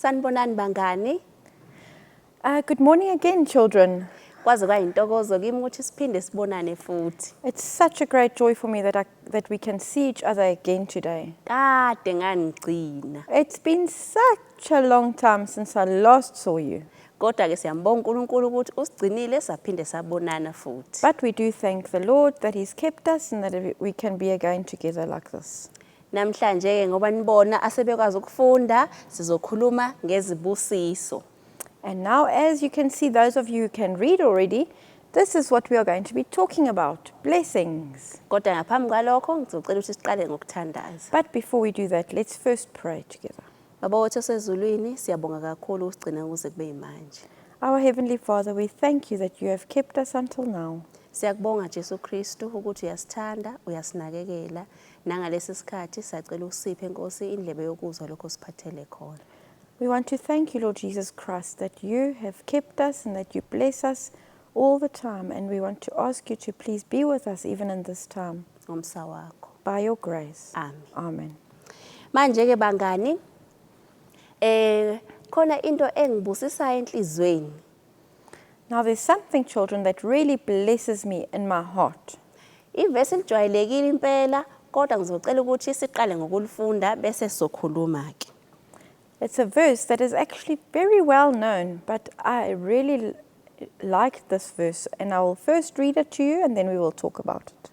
Sanibonani bangani. Good morning again, children. Kwaze kwayintokozo kimi ukuthi siphinde sibonane futhi. It's such a great joy for me that we can see each other again today. Kade nganigcina. It's been such a long time since I last saw you. Kodwa ke siyambonga uNkulunkulu ukuthi usigcinile saphinde sabonana futhi. But we do thank the Lord that He's kept us and that we can be again together like this. Namhlanje ke ngoba nibona asebekwazi ukufunda sizokhuluma ngezibusiso. And now, as you can see, those of you who can read already, this is what we are going to be talking about: blessings. Kodwa ngaphambi kwalokho ngizocela ukuthi siqale ngokuthandaza. But before we do that, let's first pray together. Baba wethu osezulwini, siyabonga kakhulu usigcina kuze kube yimanje. Our Heavenly Father, we thank you that you have kept us until now. Siyakubonga Jesu Kristu ukuthi uyasithanda, uyasinakekela. Nangalesi sikhathi siyacela usiphe Nkosi indlebe yokuzwa lokho siphathele khona. We want to thank you, Lord Jesus Christ, that you have kept us and that you bless us all the time. And we want to ask you to please be with us even in this time Ngomsa wakho. By your grace. Amen. Amen. Manje ke bangani, khona into engibusisayo enhlizweni. Now, there's something, children, that really blesses me in my heart. Ivesi lijwayelekile impela kodwa ngizocela ukuthi siqale ngokulifunda bese sizokhuluma ke. It's a verse that is actually very well known, but I really like this verse, and I will first read it to you and then we will talk about it.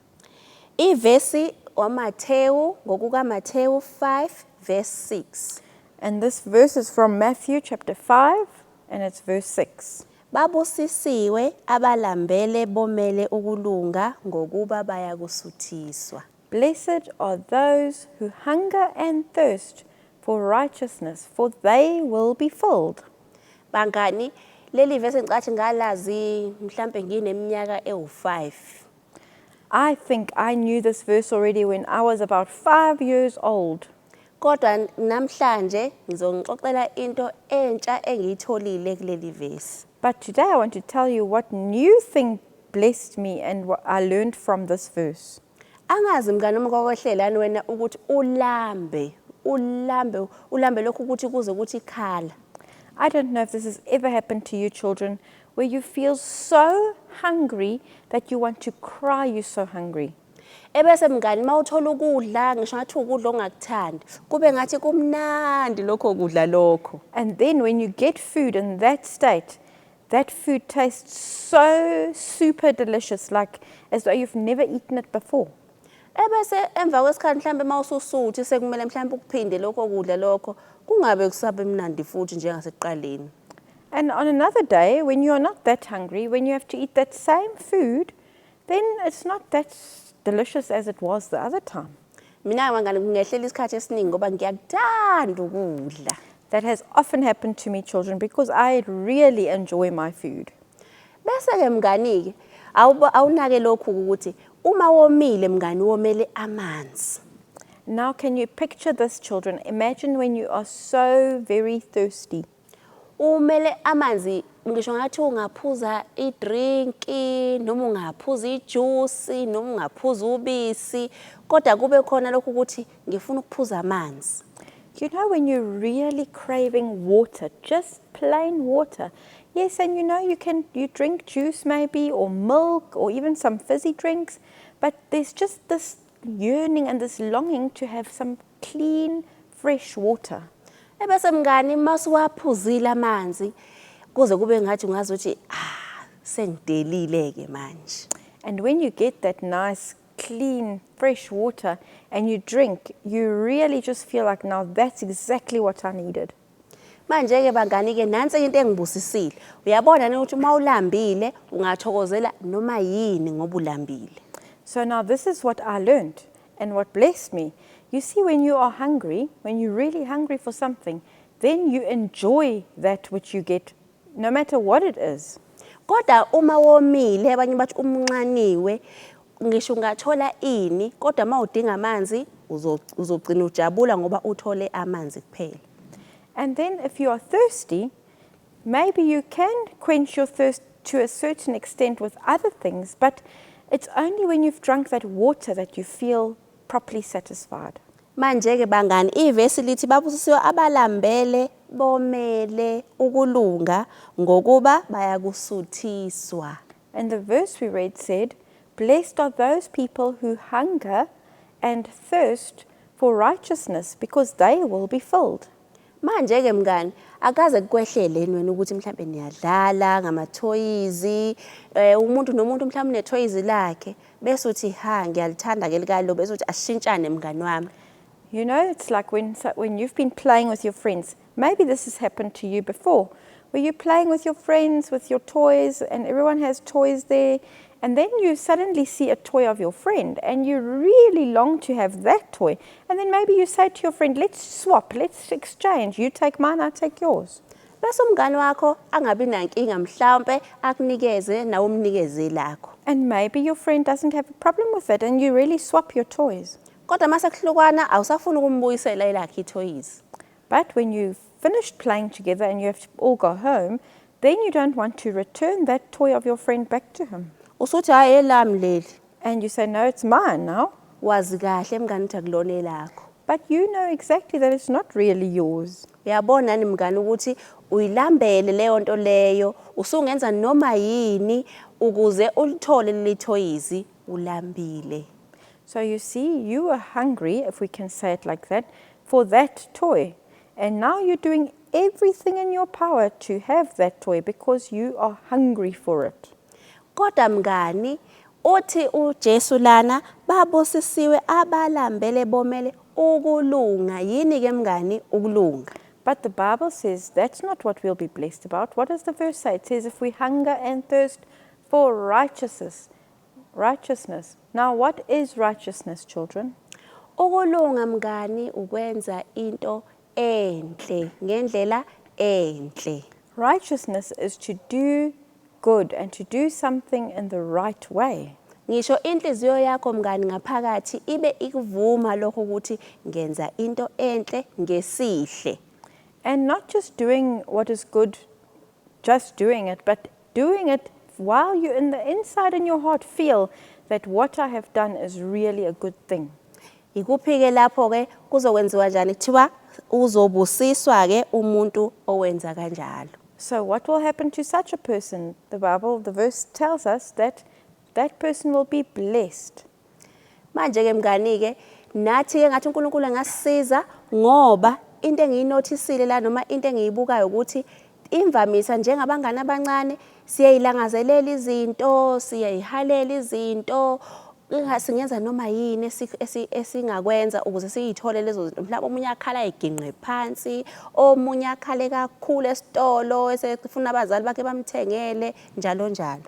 Ivesi waMathewu ngokukaMathewu 5 verse 6. And this verse is from Matthew chapter 5, and it's verse 6. Babusisiwe abalambele bomele ukulunga ngokuba bayakusuthiswa. Blessed are those who hunger and thirst for righteousness, for they will be filled. Bangani, leli vesi ngicathi ngalazi mhlambe ngineminyaka ewu5. I think I knew this verse already when I was about 5 years old. Kodwa namhlanje ngizonixoxela into entsha engiyitholile kuleli vesi. But today I want to tell you what new thing blessed me and what I learned from this verse. Angazi mngani noma kwakwehlelani wena ukuthi ulambe, ulambe, ulambe lokhu ukuthi kuze ukuthi khala. I don't know if this has ever happened to you, children, where you feel so hungry that you want to cry, you're so hungry. Ebese mngani mawuthola ukudla ngisho ngathi ukudla ongakuthandi kube ngathi kumnandi lokho kudla lokho. And then when you get food in that state, that food tastes so super delicious, like as though you've never eaten it before. Ebese emva kwesikhathi mhlambe mawususuthi sekumele mhlambe ukuphinde lokho kudla lokho kungabe kusabe mnandi futhi njengasekuqaleni. And on another day, when you are not that hungry, when you have to eat that same food, then it's not that delicious as it was the other time. Mina mangani kungehlela isikhathi esiningi ngoba ngiyakuthanda ukudla. That has often happened to me, children, because I really enjoy my food. Bese ke mngani ke awunake lokhu ukuthi uma womile mngani womele amanzi. Now, can you picture this, children? Imagine when you are so very thirsty. Umele amanzi ngisho ngathi ungaphuza idrink noma ungaphuza ijuice noma ungaphuza ubisi kodwa kube khona lokhu ukuthi ngifuna ukuphuza amanzi. You know, when you're really craving water, just plain water. Yes, and you know you drink juice maybe or milk or even some fizzy drinks, but there's just this yearning and this longing to have some clean, fresh water. Ebese mngani masuwaphuzile amanzi kuze kube ngathi ungazuthi ah sengidelile ke manje. And when you get that nice, clean, fresh water and you drink, you really just feel like, "Now that's exactly what I needed." Manje ke bangani ke nansi into engibusisile. Uyabona ne ukuthi uma ulambile ungathokozela noma yini ngoba ulambile. So now this is what I learned and what blessed me. You see, when you are hungry, when you're really hungry for something, then you enjoy that which you get, no matter what it is. Kodwa uma womile abanye bathi umnxaniwe ngisho ungathola ini kodwa uma udinga amanzi uzogcina ujabula ngoba uthole amanzi kuphela. And then if you are thirsty, maybe you can quench your thirst to a certain extent with other things, but it's only when you've drunk that water that you feel properly satisfied. Manje ke bangani ivesi lithi babusisiwe abalambele bomele ukulunga ngokuba bayakusuthiswa. And the verse we read said, "Blessed are those people who hunger and thirst for righteousness, because they will be filled." Manje ke mngani, akaze kukwehlele wena ukuthi mhlambe niyadlala ngamathoyizi, umuntu nomuntu mhlawumbe unethoyizi lakhe, bese uthi, "Ha, ngiyalithanda ke likalo," bese uthi, "Ashintshane, mngani wami." It's like when you've been playing with your friends. Maybe this has happened to you before, where you're playing with your friends, with your toys, and everyone has toys there. And then you suddenly see a toy of your friend, and you really long to have that toy. And then maybe you say to your friend, "Let's swap, let's exchange. You take mine, I take yours." Bese umngani wakho angabi nankinga, mhlawumbe akunikeze nawe umnikeze lakho. And maybe your friend doesn't have a problem with it, and you really swap your toys. Kodwa mase kuhlukwana awusafuni ukumbuyisela elakhe ithoyizi. But when you've finished playing together and you have to all go home, then you don't want to return that toy of your friend back to him. Usuthi, "Hayi, elami leli." And you say, "No, it's mine now." Wazi kahle mngani ukuthi akulona elakho. But you know exactly that it's not really yours. Uyabona ni mngani ukuthi uyilambele leyo nto leyo, usungenza noma yini ukuze ulithole leli thoyizi, ulambile. So you see, you were hungry, if we can say it like that, for that toy. And now you're doing everything in your power to have that toy because you are hungry for it. Kodwa mngani, uthi uJesu lana, babusisiwe abalambele bomele ukulunga. Yini ke mngani ukulunga? But the Bible says that's not what we'll be blessed about. What does the verse say? It says if we hunger and thirst for righteousness. Righteousness. Now, what is righteousness, children? Ukulunga mngani ukwenza into enhle ngendlela enhle. Righteousness is to do good and to do something in the right way. Ngisho inhliziyo yakho mngani ngaphakathi ibe ikuvuma lokho ukuthi ngenza into enhle ngesihle. And not just doing what is good, just doing it, but doing it while you in the inside in your heart feel that what I have done is really a good thing. Ikuphi ke lapho ke kuzokwenziwa njani? Kuthiwa uzobusiswa ke umuntu owenza kanjalo. So what will happen to such a person? The Bible, the verse tells us that that person will be blessed. Manje ke mngani ke, nathi ke ngathi uNkulunkulu engasisiza, ngoba into engiyinothisile la noma into engiyibukayo ukuthi imvamisa njengabangani abancane siyayilangazelela izinto, siyayihalela izinto, singenza noma yini esingakwenza ukuze siyithole lezo zinto. Mhlawumbe omunye akhala eginqe phansi, omunye akhale kakhulu esitolo esefuna abazali bakhe bamthengele, njalo njalo.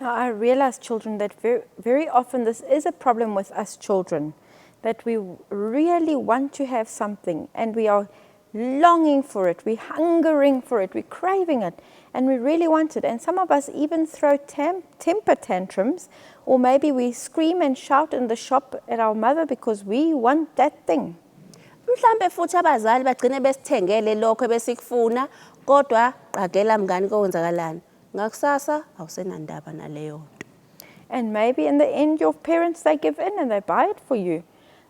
Now, I realize, children, that very, very often this is a problem with us children, that we really want to have something and we are longing for it, we're hungering for it, we're craving it, and we really want it. And some of us even throw temper tantrums, or maybe we scream and shout in the shop at our mother because we want that thing. Mhlambe futhi abazali bagcine besithengele lokho ebesikufuna, kodwa qagela mngani kokwenzakalani? Ngakusasa awusenandaba naleyo nto. And maybe in the end your parents, they give in and they buy it for you.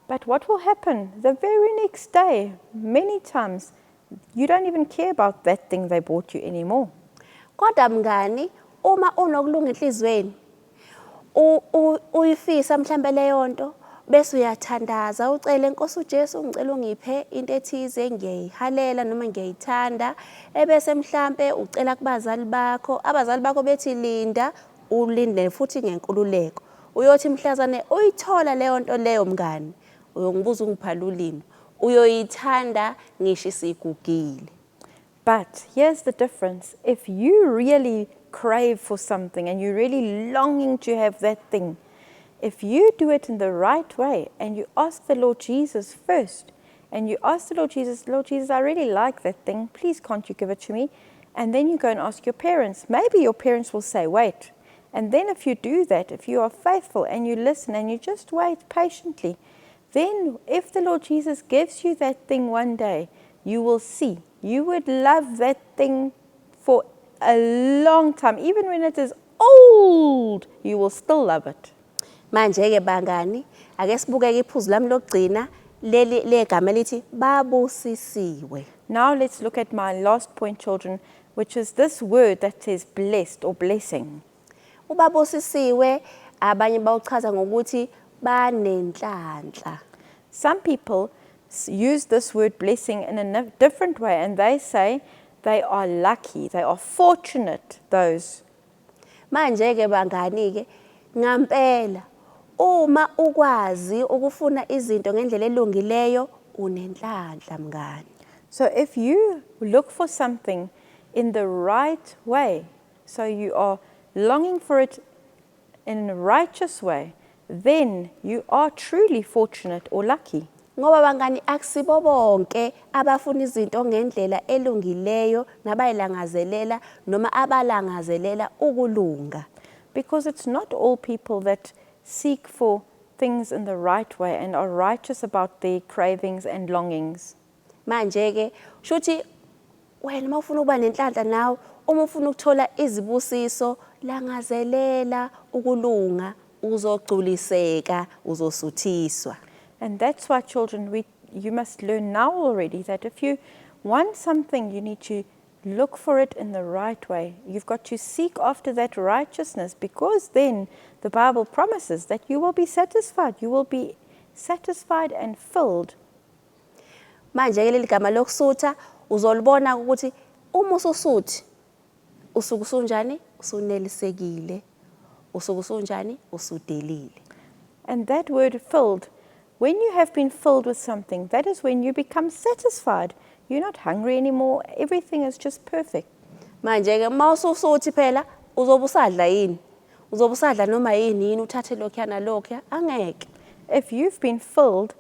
But what will happen? The very next day, many times, you don't even care about that thing they bought you anymore. Kodwa mngani, uma unokulunga enhliziyweni, uyifisa mhlambe leyo nto, bese uyathandaza ucele, "Nkosi uJesu, ngicela ungiphe into ethize, ngiyayihalela noma ngiyayithanda," ebese mhlambe ucela kubazali bakho, abazali bakho bethi linda, ulinde futhi ngenkululeko. Uyothi mhlazane uyithola leyo nto leyo mngani, uyongibuza ungiphala ulimi, uyoyithanda ngisho isigugile. But here's the difference. If you really crave for something and you're really longing to have that thing, if you do it in the right way and you ask the Lord Jesus first, and you ask the Lord Jesus, "Lord Jesus, I really like that thing, please can't you give it to me?" And then you go and ask your parents. Maybe your parents will say, "Wait." And then if you do that, if you are faithful and you listen and you just wait patiently, then if the Lord Jesus gives you that thing one day, you will see. You would love that thing for a long time. Even when it is old, you will still love it. Manje ke bangani, ake sibukeke iphuzu lami lokugcina leli legama elithi babusisiwe. Now let's look at my last point, children, which is this word that says blessed or blessing. Ubabusisiwe abanye bawuchaza ngokuthi banenhlanhla. Some people use this word blessing in a different way, and they say they are lucky, they are fortunate, those. Manje ke bangani ke ngampela uma ukwazi ukufuna izinto ngendlela elungileyo unenhlanhla mngani. So if you look for something in the right way, so you are longing for it in a righteous way, then you are truly fortunate or lucky. Ngoba bangani akusibo bonke abafuna izinto ngendlela elungileyo nabayilangazelela noma abalangazelela ukulunga. Because it's not all people that seek for things in the right way and are righteous about their cravings and longings. Manje ke shuthi wena uma ufuna ukuba nenhlanhla nawe uma ufuna ukuthola izibusiso langazelela ukulunga uzogculiseka uzosuthiswa. And that's why, children, you must learn now already that if you want something, you need to look for it in the right way. You've got to seek after that righteousness, because then the Bible promises that you will be satisfied. You will be satisfied and filled. Manje ke leli gama lokusutha uzolibona ukuthi uma ususuthi usuke usunjani usunelisekile usuke usunjani usudelile. And that word filled, when you have been filled with something, that is when you become satisfied. You're not hungry anymore. Everything is just perfect. Manje ke uma ususuthi phela uzobe usadla yini? Uzobe usadla noma yini yini uthathe lokhuya nalokhuya angeke. If you've been filled,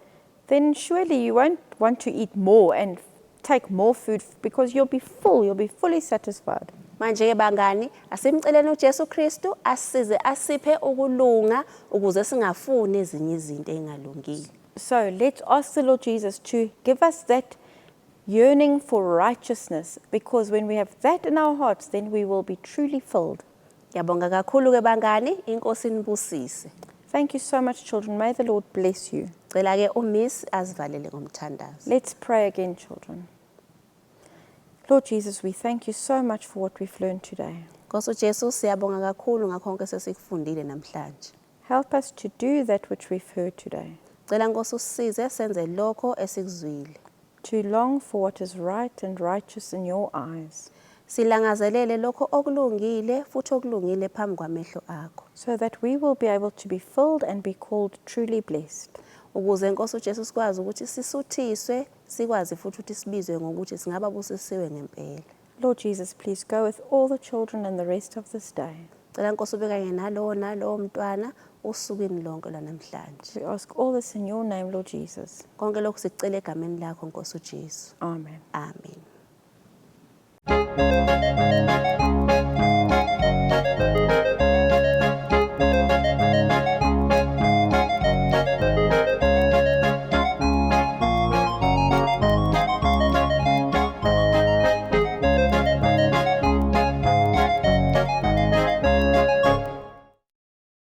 then surely you won't want to eat more and take more food because you'll be full, you'll be fully satisfied. Manje ke bangani asimceleni uJesu Kristu asisize asiphe ukulunga ukuze singafuni ezinye izinto ezingalungile. So let's ask the Lord Jesus to give us that yearning for righteousness, because when we have that in our hearts, then we will be truly filled. Ngiyabonga kakhulu ke bangani, inkosi inibusise. Thank you so much, children. May the Lord bless you. Cela ke uMiss azivalele ngomthandazo. Let's pray again, children. Lord Jesus, we thank you so much for what we've learned today. Nkosi uJesu siyabonga kakhulu ngakho konke sesikufundile namhlanje. Help us to do that which we've heard today, Cela Nkosi usisize senze lokho esikuzwile. to long for what is right and righteous in your eyes, Silangazelele lokho okulungile futhi okulungile phambi kwamehlo akho. so that we will be able to be filled and be called truly blessed. Ukuze Nkosi uJesu sikwazi ukuthi sisuthiswe, sikwazi futhi ukuthi sibizwe ngokuthi singaba busisiwe ngempela. Lord Jesus, please go with all the children and the rest of this day. Cela Nkosi ube kanye nalowo nalowo mntwana osukwini lonke lwanamhlanje. We ask all this in your name, Lord Jesus. Konke lokhu sikucela egameni lakho Nkosi uJesu. Amen. Amen.